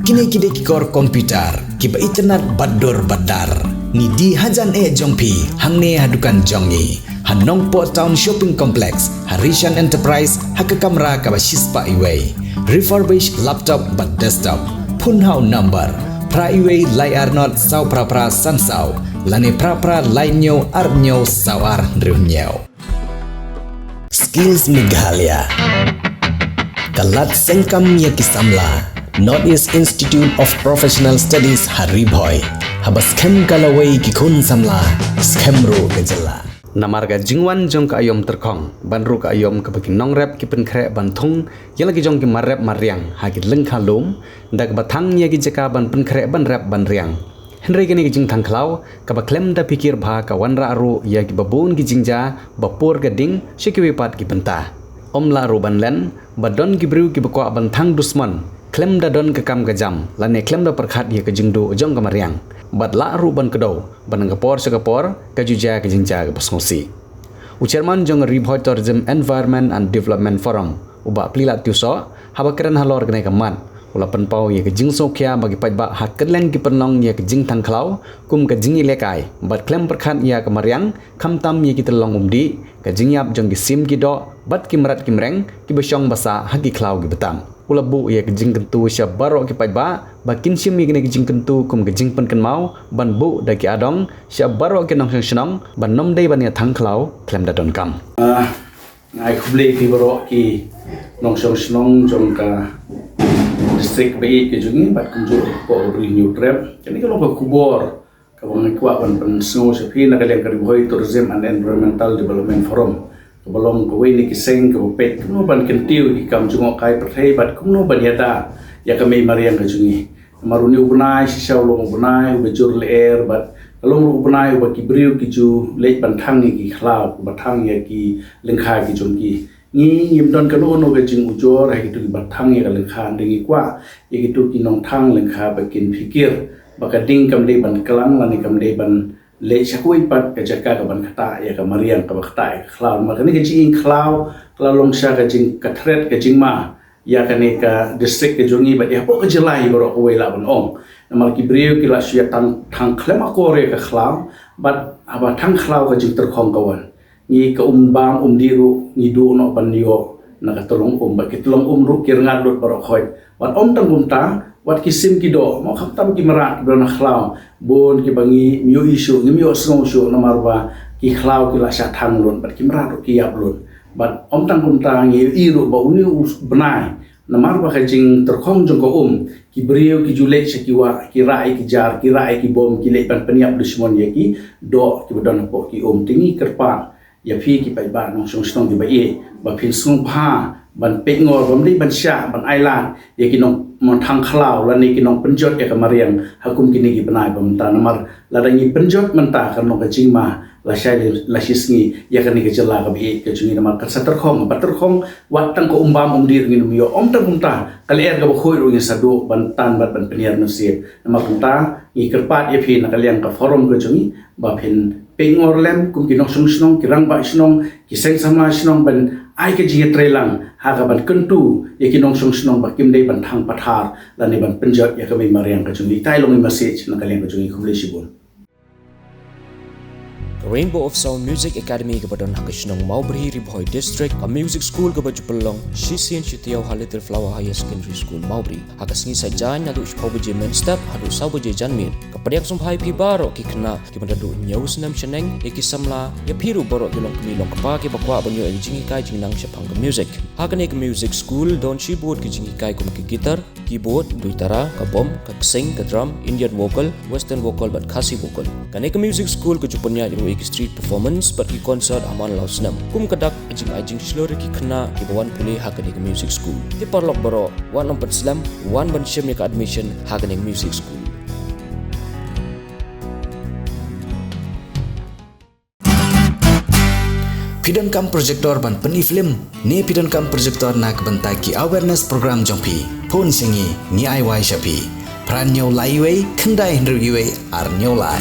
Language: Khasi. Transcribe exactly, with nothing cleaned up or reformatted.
Kine ki dei ki kor computer kiba itynnad bad dur bad dar. Ngi die hajan eh jong phi hangne ha dukan jong ngi ha Nongpoh Town Shopping Complex, ha Rishan Enterprise, ha ka kamra kaba shispah iwei. Refurbished laptop bad desktop. Phone ha u number phra iwei lai ar not saw phra phra san saw, lane phra phra lai hynñiew ar hynñiew saw ar hynriew hynñiew. Skills Meghalaya ka lad seng kam ïa ki samla. North East Institute of Professional Studies ha Ri Bhoi, haba skhem ka lawei ki khun samla, skhem ruh ka jylla. Namar ka jingwan jong ka aïom tyrkhong, bad ruh ka aïom kaba ki nongrep ki pynkhreh ban thung ïa la ki jong ki mar rep mar riang ha ki lyngkha lum, da kaba thang ïa ki jaka ban pynkhreh ban rep ban riang. Hynrei kane ka jingthang khlaw kaba khlem da phikir bha ka wanrah ruh ïa kiba bun ki jingjia ba pur ka ding sha kiwei pat ki bynta. Ym lah ruh ban len ba don ki briew kiba kwah ban thang dusmon khlem da don ka kam ka jam lane khlem da pyrkhat ïa ka jingduh jong ka mariang, bad lah ruh ban kdew ba na ka por sha ka por ka ju jia ka jingjia kaba sngewsih. U chairman jong ka Ri Bhoi Tourism Environment and Development Forum, u Bah Plilah Tiewsoh, haba kren halor kane ka mat, u la pynpaw ïa ka jingsngewkhia ba ki paidbah ha kylleng ki pynlong ïa ka jingthang khlaw kum ka jingïalehkai bad khlem pyrkhat ïa ka mariang, khamtam ïa ki tyllong umdih, ka jingïap jong ki sim ki doh bad ki mrad ki mreng kiba shong ba sah ha ki khlaw kiba tam. U la buh ïa ka jingkyntu sha baroh ki paidbah ba kin shim ïa kane ka jingkyntu kum ka jingpynkynmaw ban buh da ki adong sha baroh ki nongshong shnong ban ym dei ban ïa thang khlaw khlem da donkam. Ah, nga ai khublei ïa phi baroh ki nongshong shnong jong ka district ba ïeit ka jong ngi bad kumjuh ïa ka Ri Hynñiewtrep. Kane ka long ka khubor kaba nga kwah ban pynsngew sha phi na ka liang ka Ri Bhoi Tourism and Environmental Development Forum, kaba long kawei na ki seng kaba peit kumno ban kyntiew ïa ki kam jngohkai pyrthei bad kumno ban ïada ïa ka mei mariang ka jong ngi. Namar une u bnai shisha u long u bnai uba jur lyer bad ka long ruh u bnai uba ki briew ki ju leit ban thang ïa ki khlaw, uba thang ïa ki lyngkha ki jong ki. Ngi ngim don kano kano ka jingujor ha kito kiba thang ïa ka lyngkha, hynrei ngi kwah ïa kito ki nongthang lyngkha ba kin phikir ba ka ding kam dei ban klang lane kam dei ban leit sha kawei pat ka jaka ka ban ktah ïa ka mariang, ka ban ktah ïa ka khlaw. Namar kane ka jingïeng khlaw ka la long sha ka jing, ka threat, ka jingma ïa kane ka district ka jong ngi bad ïa hapoh ka jylla hi baroh kawei lah ban ong. Namar ki briew ki la shu ïa thang, thang khlem akor ïa ka khlaw, bad haba thang khlaw ka jingtyrkhong ka wan. Ngi ka um bam um dih ruh ngi duh noh ban ïoh na ka tyllong um, bad ki tyllong um ruh ki rngat lut baroh khoit. Bad ym tang kumta, wat ki sim ki doh, mo khamtam ki mrad kiba don ha khlaw, bun kiba ngim ïohi shuh, ngim ïohsngew shuh namar ba ki khlaw ki la shah thang lut bad ki mrad ruh ki ïap lut. Bad ym tang kumta, ngi ïohi ruh ba une u bnai, namar ba ka jingtyrkhong jong ka um, ki briew ki ju leit sha ki wah, ki rah ïa ki jar, ki rah ïa ki bom, ki leit ban pynïap dushmon ïa ki doh kiba don hapoh ki um. Te ngi kyrpad ïa phi ki paidbah nongshong shnong kiba ïeit ba phin sngewbha ban peit ngor, bym dei ban shah ban ailad ïa ki nong, nongthang khlaw lane ki nongpynjot ïa ka mariang ha kum kine ki bnai ba mynta. Namar lada ngi pynjot mynta kan long ka jingma lashai lashisngi ïa kane ka jylla kaba ïeit ka jong ngi. Namar kan sa tyrkhong, ba tyrkhong wat tang ka um bam um dih ngin ym ïoh. Ym tang kumta, ka lyer kaba khuid ruh ngin sa duh ban tan bad ban pynïar mynsiem. Namar kumta ngi kyrpad ïa phi na ka liang ka forum ka jong ngi ba phin peit ngor lem kum ki nongshong shnong, ki rangbah shnong, ki seng samla shnong ban ai ka jingïatreilang ha ka ban kyntu ïa ki nongshong shnong ba kim dei ban thang pathar lane ban pynjot ïa ka mei mariang ka jong ngi. Te long i message na ka liang ka jong ngi. Khublei shibun. Ka Rainbow of Sound Music Academy kaba don ha ka shnong Mawbri, Ri Bhoi District, ka music school kaba ju pynlong shisien shi taïew ha Little Flower Higher Secondary School, Mawbri. Ha ka sngi Saitjaiñ naduh shiphew baje mynstep haduh saw baje janmiet. Ka pdiang sngewbha ïa phi baroh ki khynnah kiba naduh hynñiew snem shaneng, ïa ki samla, ïa phi ruh baroh ki longkmie longkpa kiba kwah ban ïoh ïa ka jinghikai jingnang shaphang ka music. Ha kane ka music school don shibun ki jinghikai kum ka guitar, keyboard, duitara, ka bom, ka ksing, ka drum, Indian vocal, western vocal bad Khasi vocal. Kane ka music school ka ju pynïaid ruh ïa ki street performance bad ki concert ha man la u snem. Kum ka dak ka jingai jingshlur ïa ki khynnah kiba wan pule ha kane ka music school. Te paralok baroh, wat nym pynslem, wan ban shim ïa ka admission ha kane ka music school. Phi donkam projector ban pyni film ne phi donkam projector na ka bynta ki awareness program jong phi? Phone sha ngi, ngi ai wai sha phi. Phra hynñiew lai wei, khyndai hynriew wei, ar hynñiew lai.